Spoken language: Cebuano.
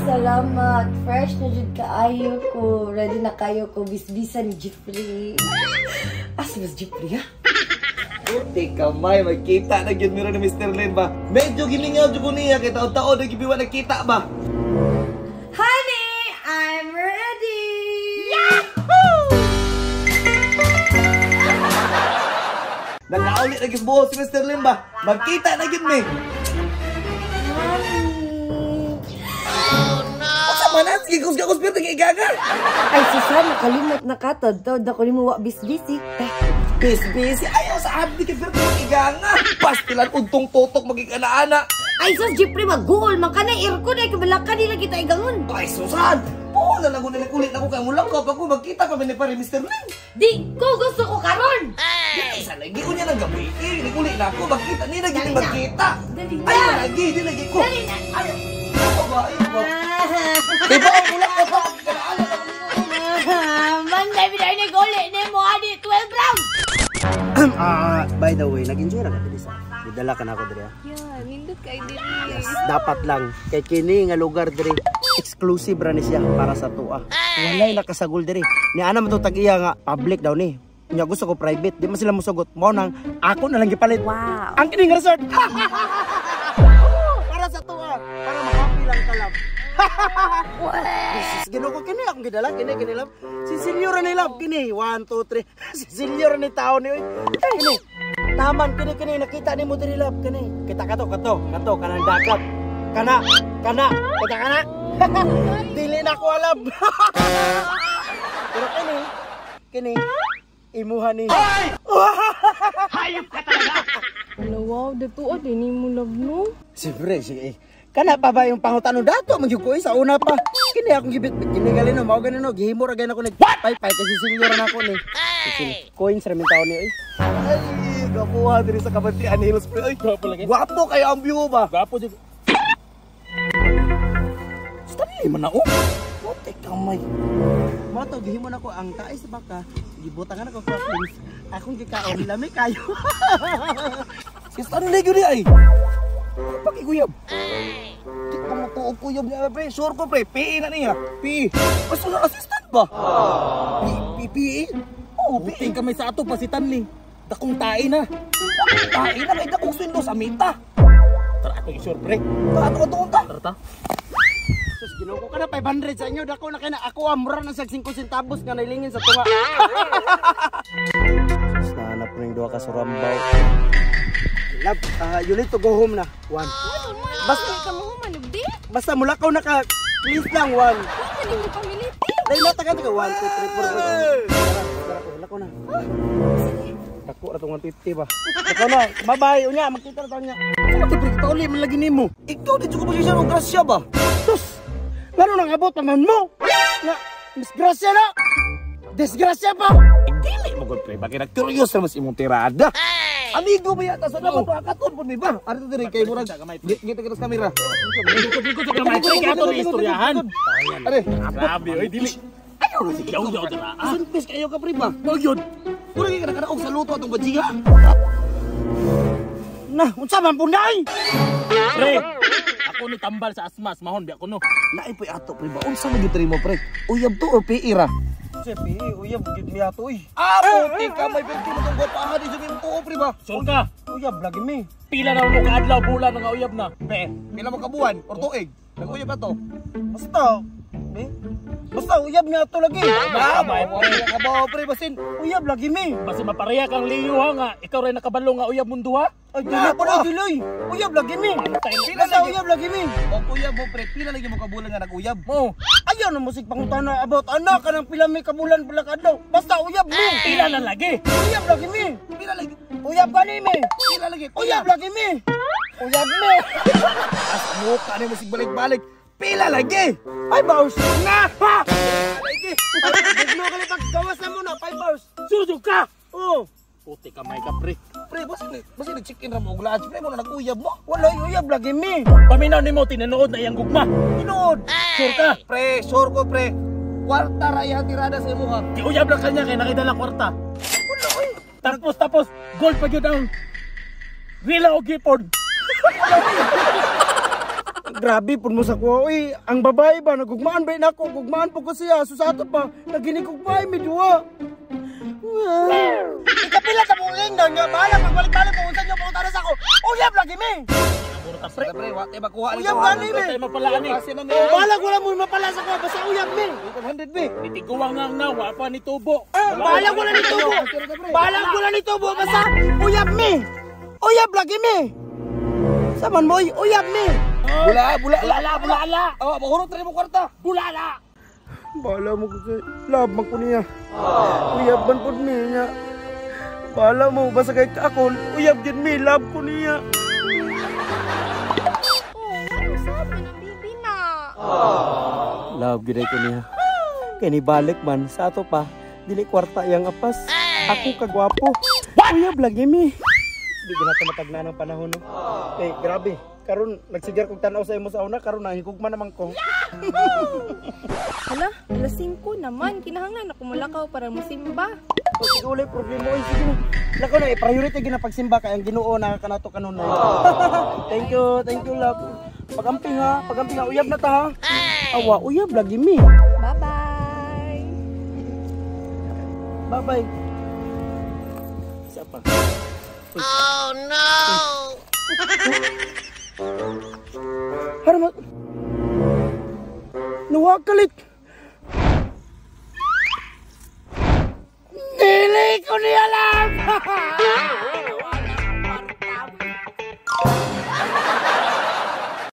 Salamat. Fresh na jud kaayo ko. Ready na kayo ko bisbisa ni Jeffrey. Asa ba si Jeffrey, ha? Puti kamay, magkita na gyud meron ni Mr. Lin ba? Medyo gilingaw jud ko niya kay taon-taon na gibiwa nagkita ba? Honey, I'm ready! Nakauli na gyud buho si Mr. Lin ba? Magkita na gyud mi. Honey! Oh no! Asa man na? Sige, kusga kusga pero igaga. Ay, Susan, nakalimot na ka. Tod-tod ako ni mo wa bisbisi. Bisbisi? Ayaw sa abi kay pero iganga. Pastilan untong totok maging ana-ana. Ay, sus, Jeffrey, mag-goal man ka na. Aircon ay kabalaka nila kita igangon. Ay, Susan! Oo, na lang ko nalikulit ako kay mulang ko. Pag magkita kami ni pare Mr. Lin. Di ko gusto ko karon. Di, sa lagi ko niya ng gabi. Eh, nikulit na ako. Magkita nila, gini magkita. Dali na. Ay, lagi, di lagi ko. Dali na. Ay, ako ba? Ay, ba? Di ba ang mulang ko pa? Manday, binay ni guli ni mo, ani, 12 round. By the way, nag-enjoy ra ka diri sa. Gidala ka na ako diri. Yeah, nindot kay diri. Yes, dapat lang kay kini nga lugar diri exclusive ra ni siya para sa tuwa. Walay nakasagol diri. Ni ana man to tag-iya nga public daw ni. Nya gusto ko private, di man sila mosugot. Mao nang ako na lang gipalit. Wow. Ang kining resort. Para sa tuwa, para ma-happy lang ka love. Wow. Ginoo ko kini akong gidala kini kini love. Si Senyor ni love kini 1 2 3. Si Senyor ni taon ni oy. Kini. Taman kini kini nakita nimo diri love kini. Kita kato kato kato kanang dagat. Kana kana kita kana. Dili na ko alam. Pero kini kini imuha ni. Hayop ka talaga. Hello, wow, dito din nimo love no. Siyempre, sige. Kana pa ba yung pangutano dato man gyud ko sa una pa. Kini akong gibit kini gali no mao gani no gihimo ra gani ako nag pay pay kasi senior na ako ni. Coins ra min taon ni oy. Ay, gwapo diri sa Kabantian Hills pre. Ay, gwapo lagi. Gwapo kayo ang view ba? Gwapo jud. Stanley man na oh. Puti kamay. Mao to gihimo nako ang tae sa baka, gibutangan ako cracklings. Akong gikaon lami kayo. Si Stanley gyud ay. Pakiguyab. Di ko mo kuyab niya pre. Sure ko pre, PE na niya. PE. Basta na assistant ba? P PE? Oo, PE. Puting kamay sa ato pa si Stanley. Dakong tae na. Dakong tae na kay dakong sweldo sa mita. Tara ako i-sure pre. Tara ato ato ta. Tara ta. Sus, Ginoo ko ka na 500 sa inyo dako na kay na ako amura na sag 5 centavos nga nailingin sa tunga. Sus, nahanap ko ning duha ka surambaw. Love, you need to go home na. One. Basta ka mo manugdi. Basta mulakaw na ka. Please lang, one. Wala mo pamiliti. Dahil natagan ka. 1, 2, 3, 4, 5. Tara, ko na. Sige. Dako ra tong 150 ba. Dako na. Bye-bye. Unya, magkita na tayo niya. Sa pre, kauli man lagi nimo. Ikaw dito ko posisyon og grasya ba? Sus! Ngano nang abot pa man mo? Nga, disgrasya na! Disgrasya pa! Dili mo gud pre, bakit nag-curious na mas imong tirada. Amigo ba yata sa naman katon pud mi ba? Ari diri kay murag ngita kita sa kamera. Likod sa kamay pre, kay ato ni istoryahan. Are, grabe oy dili. Ayaw na sige. Yaw dira. Sunpis kayo ka pre ba? Mao gyud. Murag kay kanang sa luto atong bajiga. Na, unsa man punday? Pre, ako ni tambal sa asmas, mahon biya ko no. Naay poy ato pre ba? Unsa man gyud mo pre? Uyab to or PE ra? Kasi PE, uyab gyud mi ato oy. Ah, puti ka may perti mo tong gwapahan di jud imong tuo pre ba? Sure ka? Uyab lagi mi. Pila na mo kaadlaw bulan nga uyab na. Pre, pila mo kabuan or tuig? Nag-uyab ato. Basta, eh? Basta uyab mi ato lagi. Ah, may ka ba pre basin? Uyab lagi mi. Basta mapareha kang Leo ha nga, ikaw ray nakabalo nga uyab mong duha. Ay, dili pa na dili. Uyab lagi mi. Pila Basta lagi? uyab lagi mi. O uyab mo pre, pila lagi mo kabulan nga nag-uyab? Mo, Ayaw na musik pangutana about anak kanang pila mi kabulan pila kadlaw. Basta uyab mi. pila na lagi. Uyab lagi mi. Pila lagi? Uyab gani mi. Pila lagi? Uyab lagi mi. Uyab mi. As mukha ni mo sig balik-balik. Pila lagi? 5 hours. Na! Lagi. Biglo ka pag gawas na mo na 5 hours. Sure ka. Oh. Puti ka may ka pre. Pre, basin nag-check-in ra mo og lunch pre mo na nag-uyab mo. Wala uyab lagi mi. Paminaw nimo tinuod na iyang gugma. Tinuod. Sure ka? Pre, sure ko pre. Kwarta ra iyang tirada sa imuha. Giuyab lang kanya kay nakidala kwarta. Wala oy. Tapos gold pa gyud ang Rila og gipon. Grabe pud mo sa kuha oy. Ang babae ba nagugmaan ba nako, gugmaan po ko siya. So sa ato pa naginikugmaay mi duha. Ikapila ka mong ingnan nga bahala magbalik-balik mo unsa nyo pangutana sa ako. Uyab lagi mi. Pre, pre, wa tay makuha Uyab gani mi. Tayo mapala ani. Bahala wala mo mapala sa kuha basta uyab mi. 100 be. Nitiguang nga na, wa pa ni tubo. Eh, bahala wala ni tubo. Bahala wala ni tubo basta uyab mi. Uyab lagi mi. Saman mo oy, uyab mi. Bula, bula, Bulala, bulala. Oh, mahurot rin mo kwarta. Bulala. Bahala mo kasi love man ko niya. Uyab man pud mi niya. Bahala mo basta kay ako uyab gyud mi, love ko niya. Oh, ano sabi ng bibi na? Love gyud ko niya. Kay ni balik man sa ato pa dili kwarta iyang apas. Ako kagwapo. Uyab lagi mi. Di ginato matagna ng panahon no. Kay grabe. Karon nagsigar kog tan-aw sa imo sa una, karon nahigugma naman ko. Hala, alas 5 naman. Kinahanglan ako mulakaw para musimba. O sige, walay problema oy, sige na. Lakaw na, eh, priority ginapagsimba kay ang Ginoo na kanato kanunay. Thank you, thank you love. Pagamping ha, pagamping ha, uyab na ta ha. Awa, uyab lagi mi. Bye-bye! Bye-bye. Isa pa. Oh no. Harma. Nuwag kalit. Dili ko niya alam.